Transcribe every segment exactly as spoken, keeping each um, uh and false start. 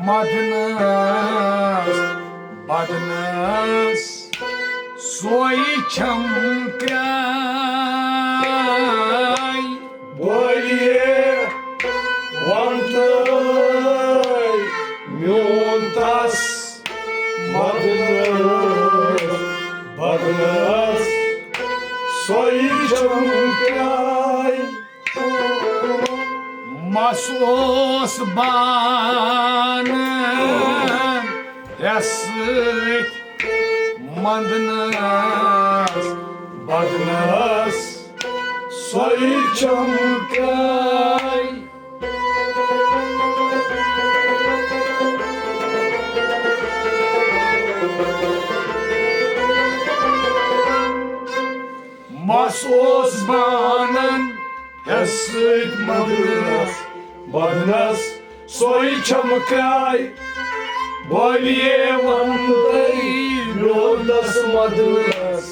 مدنس بدنس سۄے چھم کرٛاے۔ بٲلیے ونتَے میون تس مدنس بدنس سۄے چھم کرٛاے۔ مس اوس بانن ہٮ۪س سۭتۍ مندنس بدنس سۄے چھم کرٛاے۔ مس اوس بانن ہٮ۪س سۭتۍ مدنس بدنس سۄے چھم کرٛاے۔ بٲلیے ونتَے میون تس مدنس۔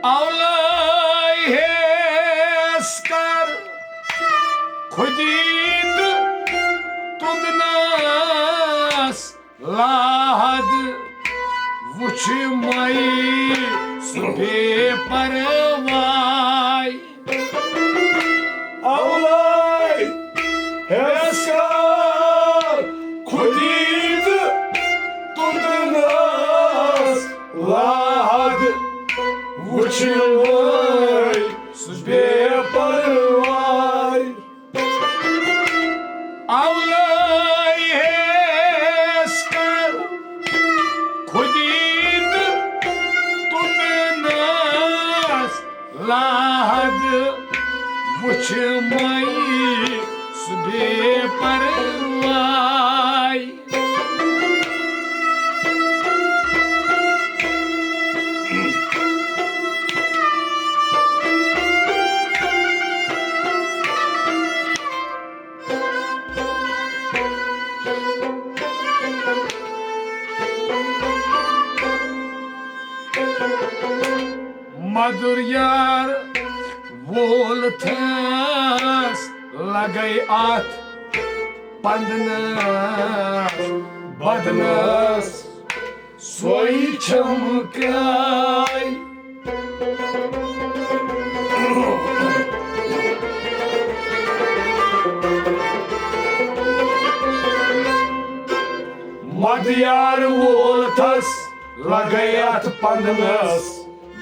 اولے ہیس کر خودی تہٕ تُندنس لاحد وُچھ مے سُہ بے پرواے۔ اولے ہیس کر خودی تہٕ تُندنس لاحد وُچھ مے سُہ بے پرواے۔ اولے ہیس کر خودی تہٕ تُندنس لاحد وُچھ مے سُہ بے پرواے۔ مدُر یار وول تھس لگے اتھ پندنس بدنس سۄے چھم کرٛاے۔ مدیار وول تھس لگے اتھ پندنس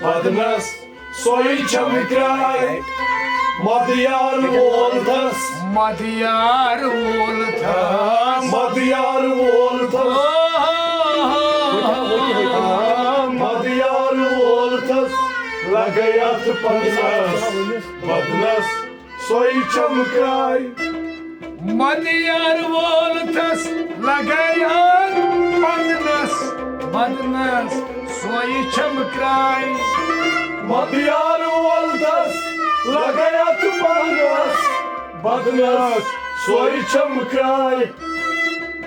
بدنس سۄے چھم کرٛاے۔ مدیار وول تھس۔ مدیار وول تھس۔ مدیار وول تھس۔ مدیار وول تھس۔ لگے اتھ پندنس بدنس سۄے چھم کرٛاے۔ مدیار وول تھس لگے اتھ پندنس بدنس سۄے چھم کرٛاے۔ مدیار وول تھس لگے اتھ پندنس بدنس سۄے چھم کرٛاے۔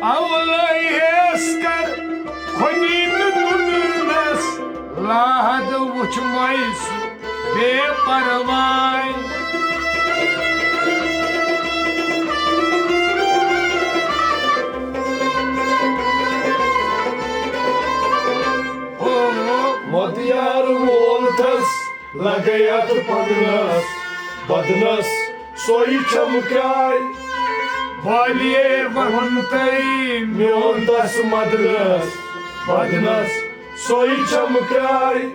اولے ہیس کر خودی تہٕ تُندنس لاحد وُچھ مے سُہ بے پرواے۔ او مدیار وول تھس لگے اتھ پندنس بدنس سۄے چھم کرٛاے۔ بالیے ونتَے میون تس مدنس بدنس سۄے چھم کرٛاے۔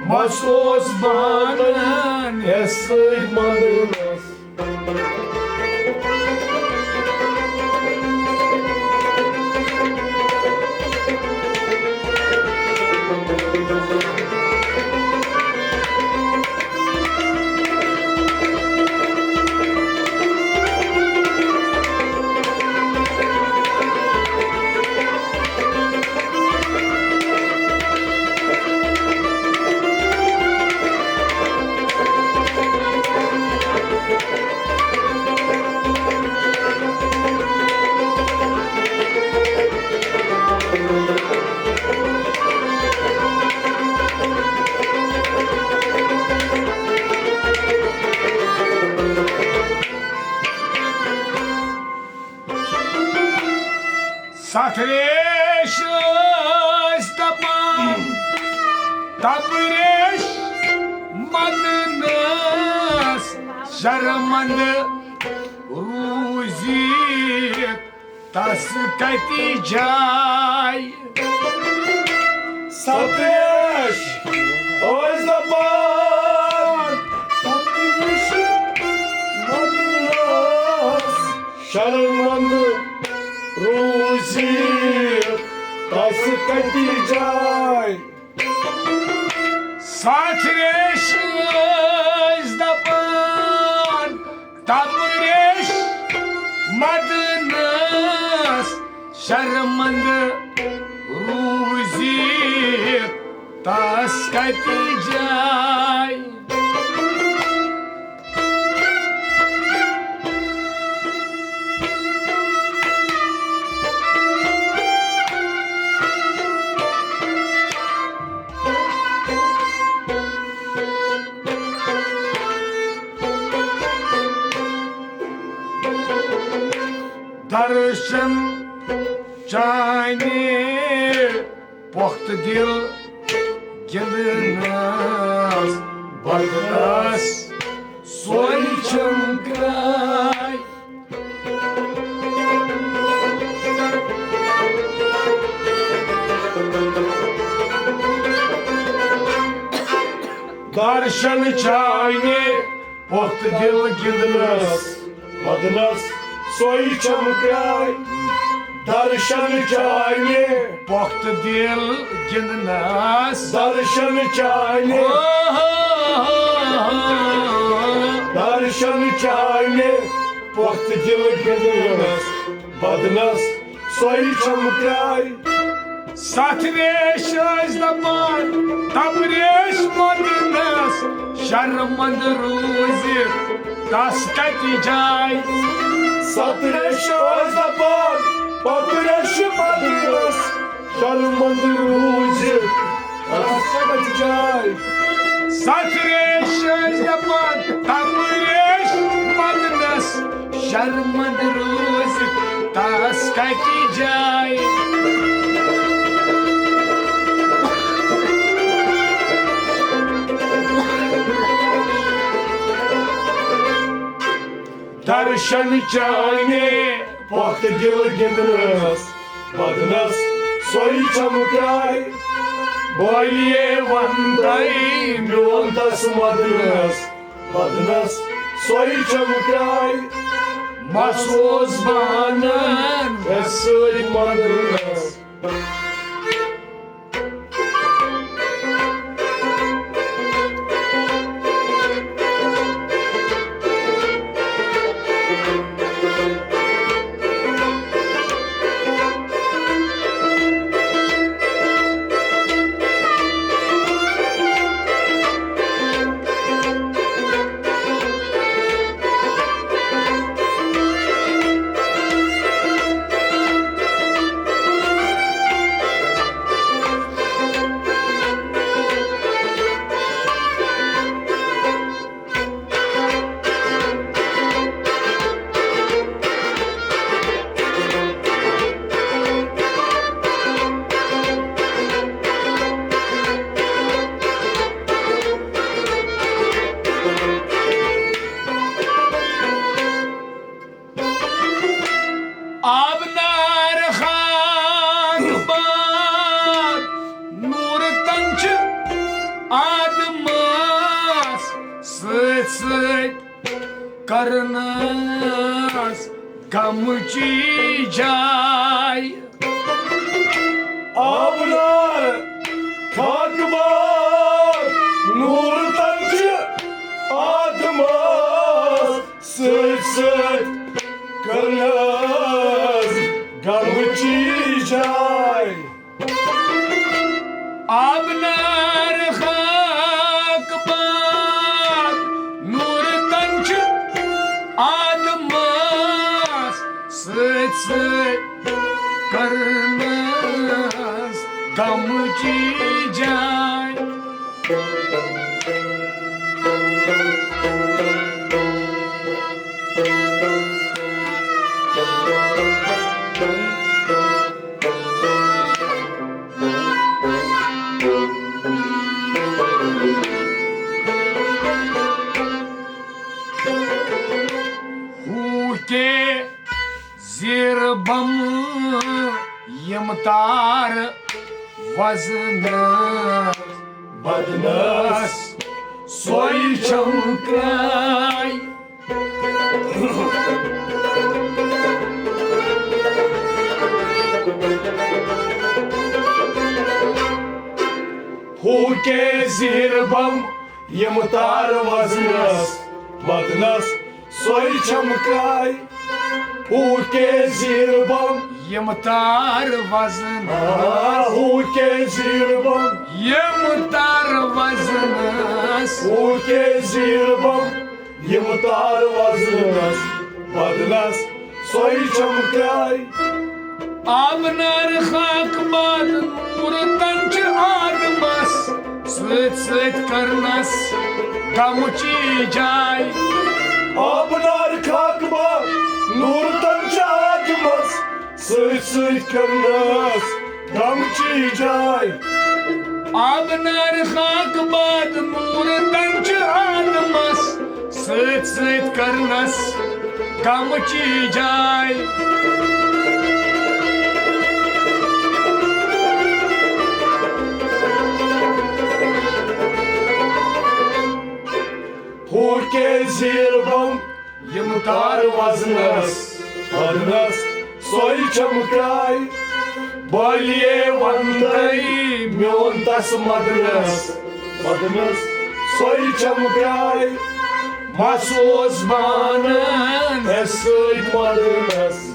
مَس اوس بانَن ہٮ۪س سۭتۍ منٛدنَس۔ ستھ ریش ٲسۍ دپان، تبہٕ ریش مدنس شرمندٕ روٗزِتھ تس کتہِ جاے۔ ستھ ریش ٲسۍ دپان، ستھ ریش مدنس شرمندٕ روٗزِتھ تس کتہِ جاے۔ ستھ ریش ٲسۍ دپان، تبہٕ ریش مدنس شرمندٕ روٗزِتھ تس کتہِ جاے۔ درشن چانہِ پۄختہٕ دِل گِنٛدنَس بدنَس سۄے چھم کرٛاے۔ درشن چانہِ پۄختہٕ دِل گِنٛدنَس بدنَس سۄے چھم کرٛاے۔ درشن چانہِ پۄختہٕ دِل گِنٛدنَس۔ درشن چانہِ۔ او۔ درشن چانہِ پۄختہٕ دِل گِنٛدنَس بدنَس سۄے چھم کرٛاے۔ ستھ ریش ٲسۍ دپان، تبہٕ ریش مدنس شرمندٕ روٗزِتھ تس کتہِ جاے۔ ستھ ریش ٲسۍ دپان، تبہٕ ریش مدنس شرمندٕ روٗزِتھ تس کتہِ جاے۔ ستھ ریش ٲسۍ دپان، تبہٕ ریش مدنس شرمندٕ روٗزِتھ تس کتہِ جاے۔ درشن چانہِ پۄختہٕ دِل گِنٛدنَس بدنَس سۄے چھم کرٛاے۔ بولیے ون تۄہہِ میون تس مدنَس بدنَس سۄے چھم کرٛاے۔ مَس اوس بانَن ہٮ۪س سۭتۍ منٛدنَس۔ سۭتۍ کرنس غمچی جاے۔ آبنار خاکبار نور تنچ آدمس سۭتۍ سۭتۍ کرنس غمچی جاے۔ آبنار خاک باد نور تنچ آدمس سۭتۍ سۭتۍ کرنس غمچی جاے۔ ہو کے زیر بم یم تار وزنس بدنس سوی چمکائی۔ ہو کے زیر بم یم تار وزنس بدنس سوی چمکائی۔ ہو کے زیر بم یم تار وزن۔ آ، ہو کے زیر بم یم تار وزنس۔ ہو کے زیر بم یم تار وزنس بدنس سوی چمکائی۔ آبنار خاک باد نور تنچ آدمس سۭتۍ سۭتۍ کرنس غمچی جاے۔ آبنار خاک باد نور تنچ آدمس سۭتۍ سۭتۍ کرنس غمچی جاے۔ آبنار خاک باد نور تنچ آدمس سۭتۍ سۭتۍ کرنس غمچی جاے۔ ہو کے زیر بم یم تار وزنس بدنس سوی چمکائی۔ بلیے ونتئی میون تس مدنس بدنس سوی چمکائی۔ محسوس بانن ہے سۭتۍ مدنس۔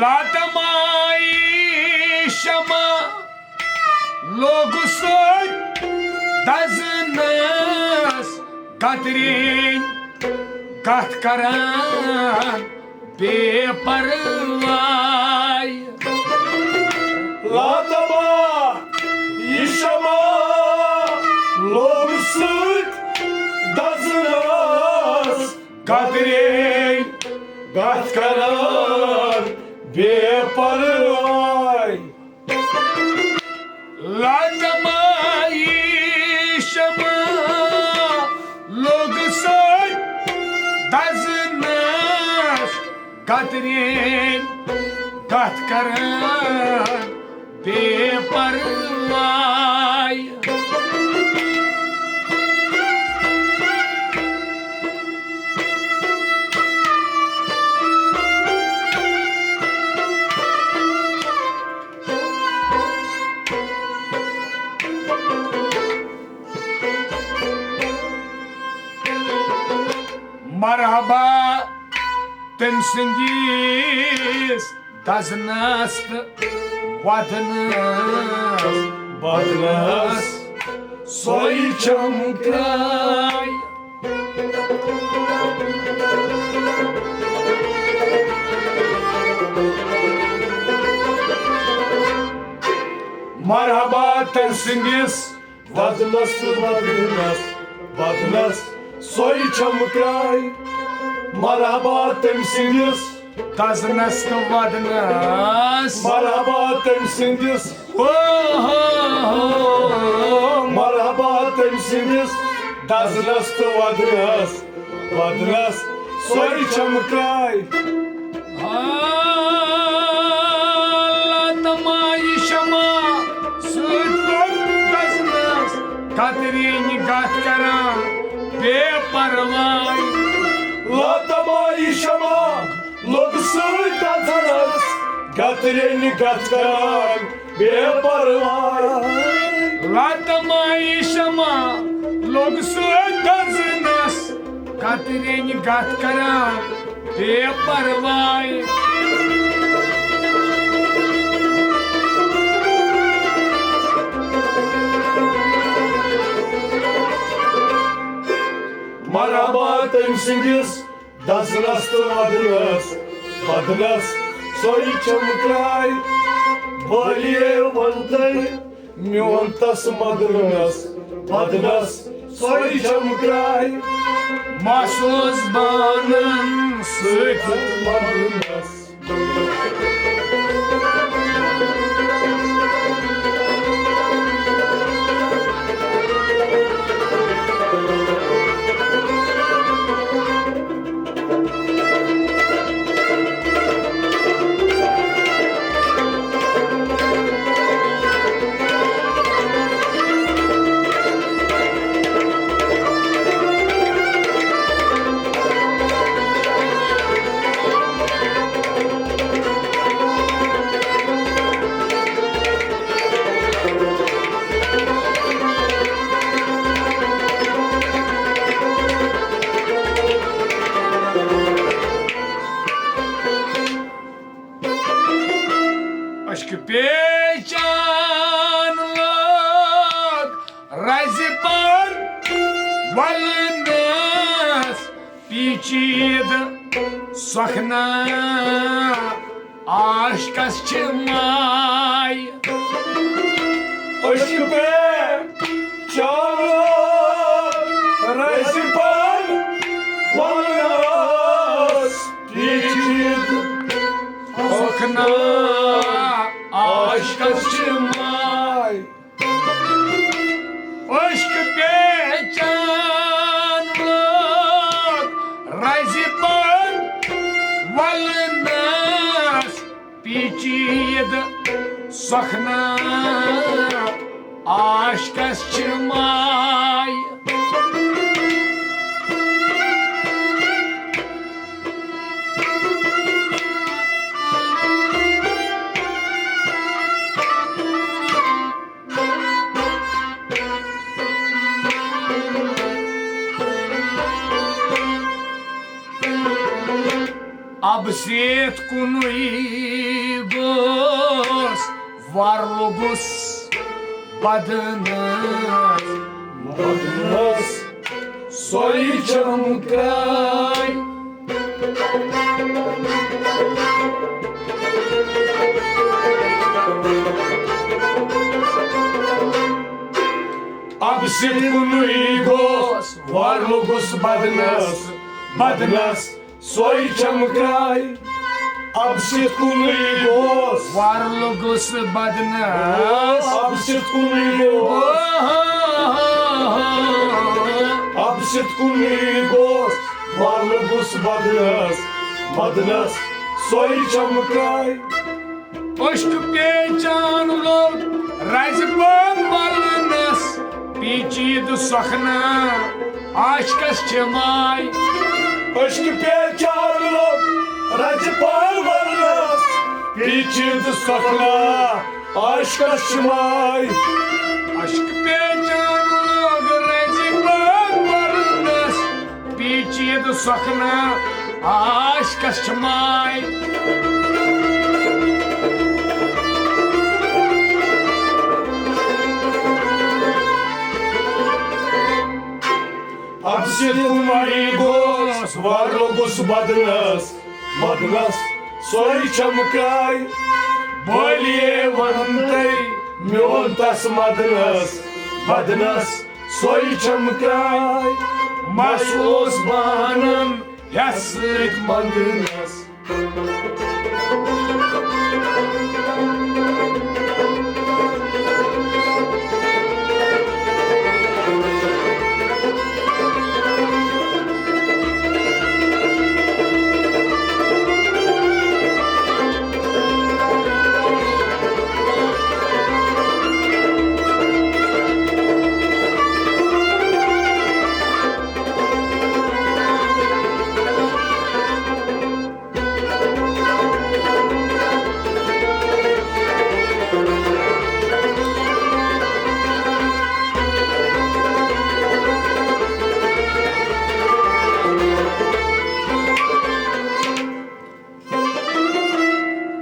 لاتمائی شمع لوگ سۭتۍ دزنس کترین کتھ کران بے پرواے۔ لاتما یہ شمع لوگ سۭتۍ دزنس کترین کتھ کران بے پرواے۔ لاتمائی شمع لوگ سۭتۍ دزنس کترین کتھ کران بے پرواے۔ مرحبا تٔمۍ سٕنٛدِس دزنس تہٕ ودنس بدنس۔ سۄے چمکراے۔ مرحبا تٔمۍ سٕنٛدِس وزنس تہٕ ودنس، ودنس سۄے چمکراے۔ مرحبا تٔمۍ سٕنٛدِس دزنس تہٕ ودنس۔ مرحبا تٔمۍ سٕنٛدِس۔ او ہو ہو۔ مرحبا تٔمۍ سٕنٛدِس دزنس تہٕ ودنس، ودنس سۄے چمکراے۔ آ، لاتمایہِ شمع سۭتۍ کوٚر دزنس، کترینہِ گتھ کران بے پرواے۔ لاتمایہِ شمع لوٚگ سۭتۍ دزنس، کترینہِ گتھ کران بے پرواے۔ لاتمایہِ شمع لوٚگ سۭتۍ دزنس، کترینہِ گتھ کران بے پرواے۔ مرحبا تٔمۍ سٕنٛدِس دزنس تہٕ ودنس، ودنس سۄے چمکراے۔ بٲلیے وۄنۍ تٔمۍ میون تس مدنس، ودنس سۄے چمکراے۔ محسوس بانن سۭتۍ ودنس۔ عشق پیچان لوگ رزِ پان ولنس، پیچیدٕ سۄکھنا عاشقس چھِ ماے۔ عشق پیچان لوگ رزِ پان ولنس، پیچیدٕ سۄکھنا عاشقس چھِ ماے۔ عشق پیچان لوگ رزِ پان ولنس، پیچیدٕ سۄکھنا عاشقس چھِ ماے۔ اب سیت کنُے گوس، وار لوٚگُس بدنس۔ بدنس سۄے چمکراے۔ اب سیت کنُے گوس، وار لوٚگُس بدنس، بدنس سۄے چمکراے۔ اب سیت کنُے گوس، وار لوٚگُس بدنس۔ اب سیت کنُے گوس، اب سیت کنُے گوس، وار لوٚگُس بدنس، بدنس سۄے چمکراے۔ عشق پیچان لوٚگ رزِ پان ولنس، پیچیدٕ سۄکھنا عاشقس چھِ ماے۔ عشق پیچان لوٚگ رزِ پان ولنس، پیچیدٕ سۄکھنا عاشقس چھِ ماے۔ عشق پیچان لوٚگ رزِ پان ولنس، پیچیدٕ سۄکھنا عاشقس چھِ ماے۔ پَر لوٚگُس بدنَس، بدنَس سۄے چمکاے۔ بولیے وَنتَے میون تَس مدنَس، بدنَس سۄے چمکاے۔ مَس اوس بانَن ہٮ۪س سۭتۍ مَنٛدنَس۔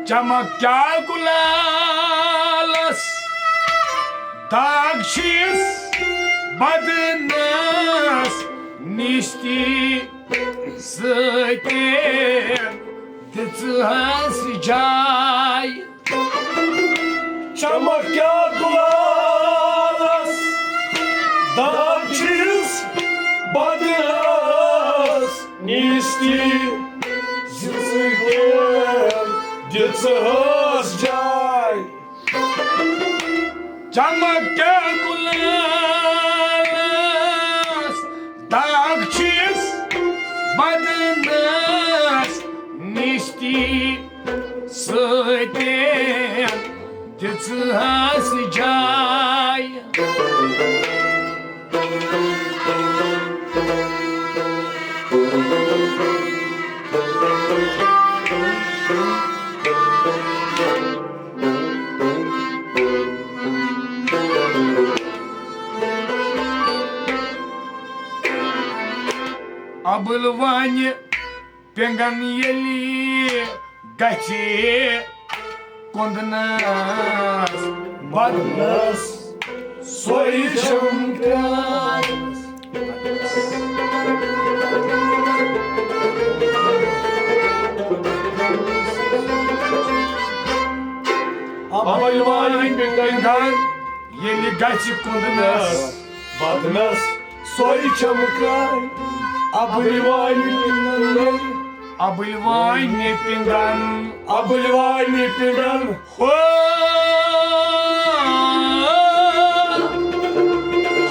چمک کیا گلالس داغ چھِس بدنس نِشتی سۭتۍ دِژہَس جاے۔ چمک کیا گلالس داغ چھِس بدنس نِشتی سۭتۍ دِژہَس جاے۔ چمک کیا گلالس داغ چھِس بدنس نِشتی سۭتۍ دِژہَس جاے۔ ابٕلۍ وانہِ پِنٛگن ییٚلہِ گژھِ کُندنس بدنس سۄے چمکاے۔ ابٕلۍ وانہِ پِنٛگن ییٚلہِ گژھِ کُندنس بدنس سۄے چمکاے۔ ابٕلۍ وانہِ پِنٛگن، ابٕلۍ وانہِ پِنٛگن، ابٕلۍ وانہِ پِنٛگن۔ ہو،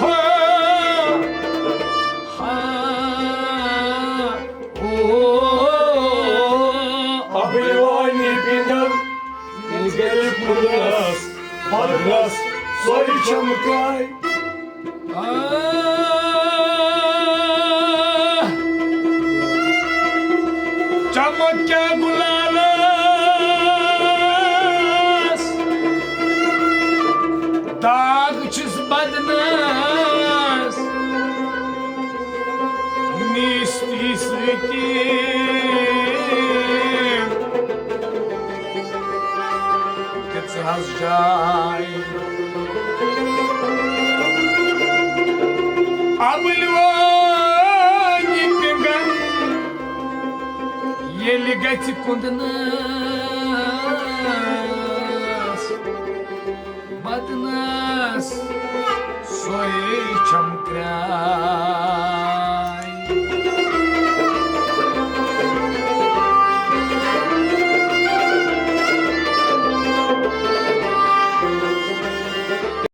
ہو، ہا، او۔ ابٕلۍ وانہِ پِنٛگن ییٚلہِ گژھِ کُندنس بدنس سۄے چمکاے۔ آہ، چمک کیا گلالس داغ چھِس بدنس نِشتی سۭتۍ دِژہَس جاے۔ ابٕلۍ وانہِ پِنٛگن ییٚلہِ گژھِ کُندنس بدنس سۄے چمکاے۔